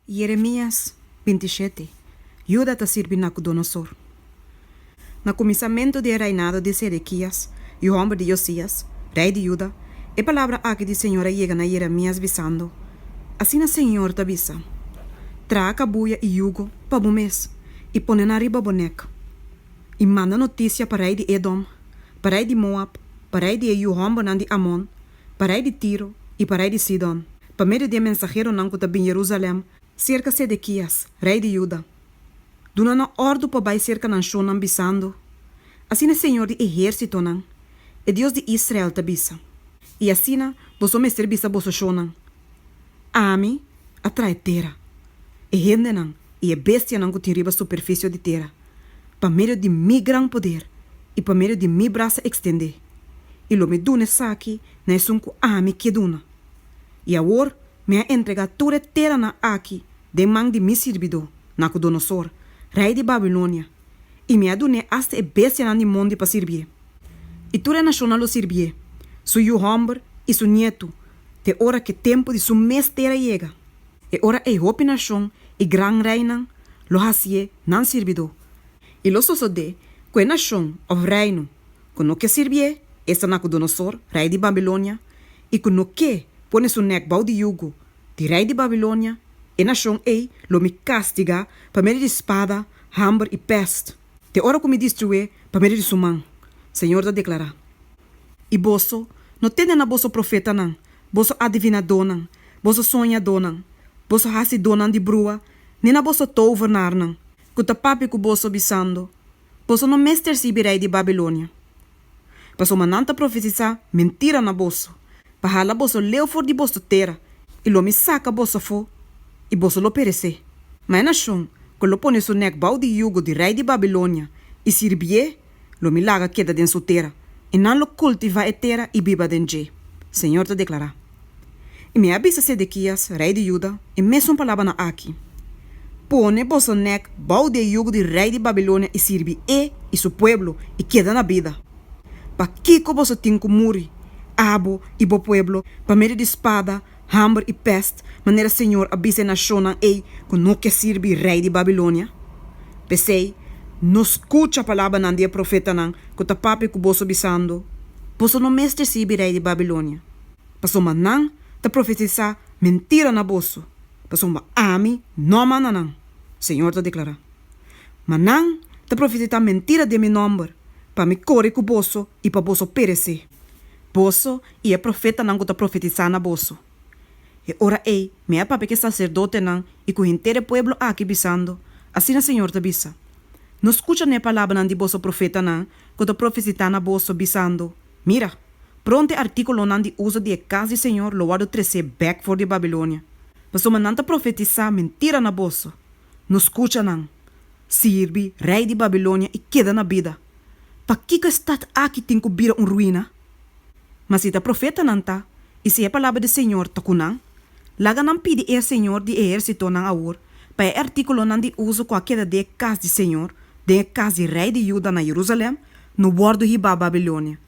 Yeremías 27, Juda ta sirbi Nakudonosor. Na kuminsamentu di e reinado di Sedekías, yu hòmber di Yosías, rei di Juda, e palabra aki di señor a yega na Yeremías bisando, Asina señor ta bisa, Traha kabuya i yugo pa bo mes i pone nan riba bo nèk, i manda notisia pa rei di Edòm, pa rei di Moab, pa rei di e yu hòmbernan di Amon, pa rei di Tiro i pa rei di Sidon, pa medio di e mensaheronan ku ta bin Jerusalèm serka Sedekias, rei di Juda. Duna nan òrdu pa bai serka nan shonnan, bisando, Asina señor di ehérsitonan, e Dios di Israel, ta bisa, i asina boso mester bisa boso shonnan, Ami a traha e tera, e hendenan i e bestianan ku tin riba superfisio di tera, pa medio di mi gran poder i pa medio di mi brasa ekstendé, i lo mi duna esaki na esun ku ami ke duna. I awor mi a entregá tur e teranan aki den man di mi sirbidó, Nakudonosor, rei di Babilonia, i mi a dun'é asta e bestianan di mondi pa sirbié. I tur e nashonnan lo sirbié, su yu hòmber i su nietu, te ora ku e tempu di su mes tera yega. E ora ei hopi nashon i gran reinan lo hasié nan sirbidó. I lo sosodé ku e nashon òf reino ku no ke sirbié, esta Nakudonosor, rei di Babilonia, i ku no ke pone su nèk bou di yugo di rei di Babilonia, e nashon ei lo mi kastigá pa medio di spada, hamber i pèst, te ora ku mi destrué pa medio di su man, señor ta deklará. I boso no tende na boso profetanan, boso adivinadónan, boso soñadónan, boso hasidónan di brua, ni na boso tovernarnan, ku ta papia ku boso, bisando, Boso no mester sirbi rei di Babilonia. Pasobra nan ta profetisá mentira na boso, pa hala boso leu for di boso tera, i lo mi saka boso afó, i boso lo peresé. Ma e nashon ku lo pone su nèk bou di yugo di rei di Babilonia i sirbié, lo mi laga keda den su tera, i nan lo kultivá e tera i biba den dje, señor ta deklará. I mi a bisa Sedekias, rei di Juda, e mesun palabranan aki, Pone boso nèk bou di e yugo di rei di Babilonia i sirbi e i su pueblo i keda na bida. Pakiko boso tin ku muri, abo i bo pueblo, pa medio di spada, hamber i pèst, manera señor a bisa e nashonnan ei ku no ke sirbi rei di Babilonia? P'esei, no skucha palabranan di e profetanan ku ta papia ku boso bisando, Boso no mester sirbi rei di Babilonia, pasobra nan ta profetisá mentira na boso, pasobra ami no a manda nan, señor ta deklará. Ma nan ta profetisá mentira den mi nòmber, pa mi kore ku boso i pa boso peresé. Boso i e profetanan ku ta profetisá na boso. E ora ei mi a papia ku e saserdotenan i ku henter e pueblo aki, bisando, Asina señor ta bisa, No skucha na e palabranan di boso profetanan ku ta profesitá na boso, bisando, Mira, pronto e artíkulonan di uso di e kas di señor lo wòrdu tresé bèk for di Babilonia. Pasobra nan ta profetisá mentira na boso. No skucha nan. Sirbi rei di Babilonia i keda na bida. Pakiko e stat aki tin ku bira un ruina? Ma si ta profetanan ta, i si e palabra di señor ta ku nan, laga nan pidi e señor di ehérsitonan awor pa e artíkulonan di uso ku a keda den e kas di señor, den e kas di rei di Juda na Jerusalèm, no wòrdu hibá Babilonia.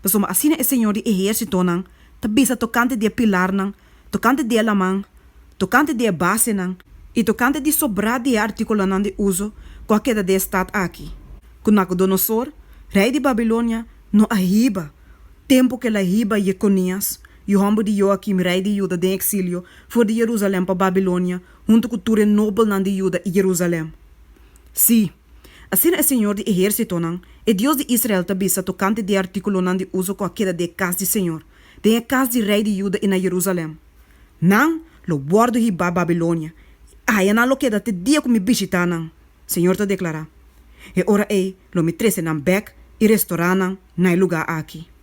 Pasobra asina e señor di ehérsitonan ta bisa tokante di e pilarnan, tokante di e laman, tokante di e basenan i tokante di sobrá di e artíkulonan di uso ku a keda den e stat aki, ku Nakudonosor, rei di Babilonia, no a hiba, tempu ku el a hiba Yekonias, yu hòmber di Joakim, rei di Juda, den eksilio for di Jerusalèm pa Babilonia, huntu ku tur e nobelnan di Juda i Jerusalèm. Sí, asina e señor di ehérsitonan, e Dios di Israel, ta bisa tokante di e artíkulonan di uso ku a keda den e kas di señor, den e kas di rei di Juda i na Jerusalèm. Nan lo wòrdu hibá Babilonia, i aya nan lo keda te dia ku mi bishitá nan, señor ta deklará. E ora ei lo mi trese nan bèk i restorá nan na e lugá aki.